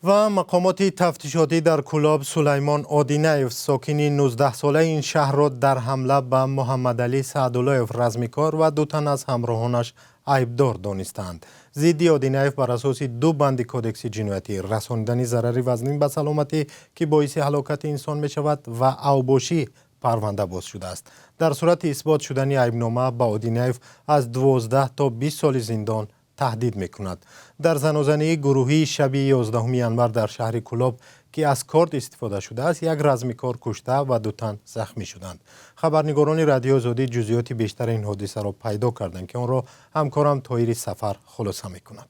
Ва мақомоти тафтишотӣ дар Кӯлоб Сулаймон Одинаев, сокини 19-солаи ин шаҳрро дар ҳамла ба Муҳаммадалӣ Саъдуллоев, размикор, ва ду тан аз ҳамроҳонаш айбдор донистаанд. Зидди Одинаев бар асоси ду банди Кодекси ҷиноятӣ: расонидани зарари вазнин ба саломатӣ, ки боиси ҳалокати инсон мешавад, ва авбошӣ парванда боз шудааст. Дар сурати исбот шудани айбнома ба Одинаев аз 12 то 20 соли зиндон таҳдид мекунад. Дар занозании гурӯҳии шаби 11 январ дар шаҳри Кӯлоб, ки аз корд истифода шудааст, як размикор кушта ва ду тан захмӣ шуданд. Хабарнигорони Радиои Озодӣ ҷузъиёти бештари ин ҳодисаро пайдо карданд, ки онро ҳамкорам Тоҳири Сафар хулоса мекунад.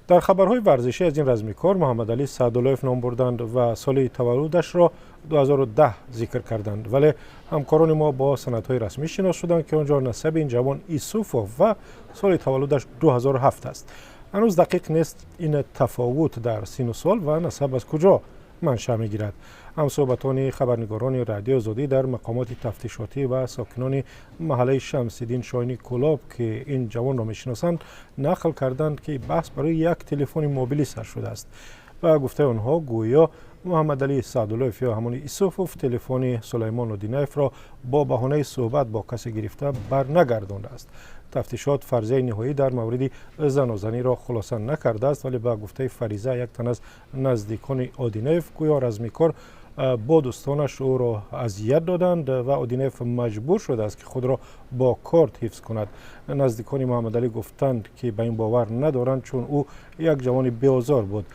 Дар хабарҳои варзишӣ аз ин размикор Муҳаммадалӣ Саъдуллоев ном бурданд ва соли таваллудашро 2010 зикр карданд, вале ҳамкорони мо бо санадҳои расмӣ шинос шуданд, ки он ҷо насаби ин ҷавон Исуфов ва соли таваллудаш 2007 аст. Ҳанӯз дақиқ нест, ин тафовут дар сину сол ва насаб аз куҷо маншаъ мегирад. Ҳамсӯҳбатони хабарнигорони Радиои Озодӣ дар мақомоти тафтишотӣ ва сокинони маҳаллаи Шамсиддин Шоҳини Кӯлоб, ки ин ҷавонро мешиносанд, нақл карданд, ки баҳс барои як телефони мобилӣ сар шудааст. Ба гуфтаи онҳо, гӯё Муҳаммадалӣ Саъдуллоев ё ҳамони Исуфов телефони Сулаймон Одинаевро бо баҳонаи суҳбат бо касе гирифта барнагардондааст. Тафтишот фарзияи ниҳоӣ дар мавриди занозаниро хулоса накардааст, вале ба гуфтаи Фариза, як тан аз наздикони Одинаев, гӯё размикор бо дӯстонаш ӯро азият доданд ва Одинаев маҷбур шудааст, ки худро бо корд ҳифз кунад. Наздикони Муҳаммадалӣ гуфтанд, ки ба ин бовар надоранд, чун ӯ як ҷавони беозор буд.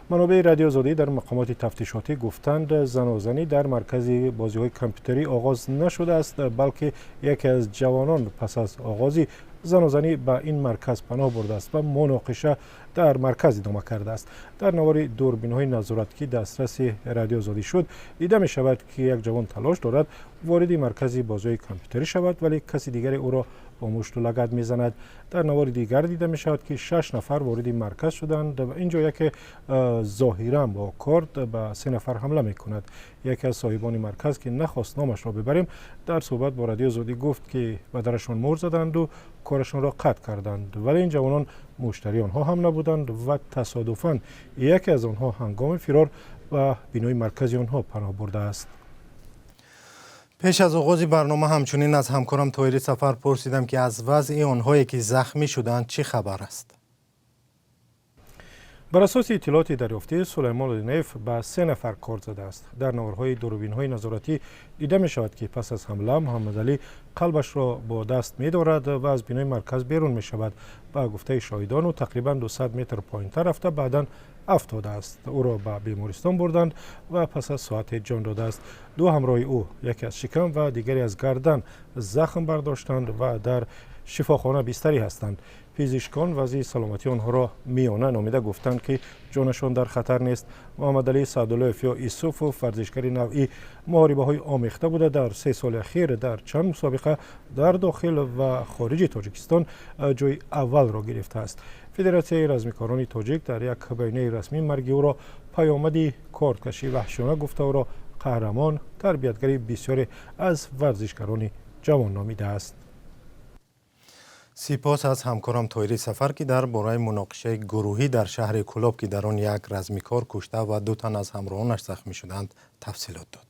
Манобеи Радиои Озодӣ дар мақомоти тафтишотӣ гуфтанд, занозанӣ дар маркази бозиҳои компютерӣ оғоз нашудааст, балки яке аз ҷавонон пас аз оғози занозанӣ ба ин марказ паноҳ бурдааст ва муноқиша дар марказ идома кардааст. Дар навори дурбинҳои назорат, ки дастраси Радиои Озодӣ шуд, дида мешавад, ки як ҷавон талош дорад вориди маркази бозиҳои компютерӣ шавад, вале каси дигаре ӯро бо мушту лагад мезанад. Дар навори дигар дида мешавад, ки шаш нафар вориди марказ шуданд ва ин ҷо яке зоҳиран бо корд ба се нафар ҳамла мекунад. Яке аз соҳибони марказ, ки нахост номашро бибарем, дар суҳбат бо Радиои Озодӣ гуфт, ки ба дарашон мӯр заданду корашонро қатъ карданд, вале ин ҷавонон муштарии онҳо ҳам набуданд ва тасодуфан яке аз онҳо ҳангоми фирор ба бинои маркази онҳо паноҳ бурдааст. Пеш аз оғози барнома ҳамчунин аз ҳамкорам Тоҳири Сафар пурсидам, ки аз вазъи онҳое, ки захмӣ шуданд, чӣ хабар аст. Бар асоси иттилооти дарёфтӣ, Сулаймон Одинаев ба се нафар корд задааст. Дар наворҳои дурбинҳои назоратӣ дида мешавад, ки пас аз ҳамла Муҳаммадалӣ қалбашро бо даст медорад ва аз бинои марказ берун мешавад. Ба гуфтаи шоҳидон, ӯ тақрибан 200 метр поинтар рафта, баъдан афтодааст. Ӯро ба бемористон бурданд ва пас аз соате ҷон додааст. Ду ҳамроҳи ӯ яке аз шикам ва дигаре аз гардан захм бардоштанд ва дар шифохона бистарӣ ҳастанд. Пизишкон вазъи саломатии онҳоро миёна номида, гуфтанд, ки ҷонашон дар хатар нест. Муҳаммадалӣ Саъдуллоев ё Исуфов варзишгари навъи муҳорибаҳои омехта буда, дар 3 соли ахир дар чанд мусобиқа дар дохил ва хориҷи Тоҷикистон ҷои аввалро гирифтааст. Федератсияи размикорони тоҷик дар як баёнияи расмӣ марги ӯро паёмади кордкашии ваҳшиёна гуфта, ӯро қаҳрамон, тарбиятгари бисёре аз варзишгарони ҷавон номидааст. Сипос аз ҳамкорам Тоҳири Сафар, ки дар бораи муноқишаи гурӯҳӣ дар шаҳри Кӯлоб, ки дар он як размикор кушта ва ду тан аз ҳамроҳонаш захмӣ шуданд, тафсилот дод.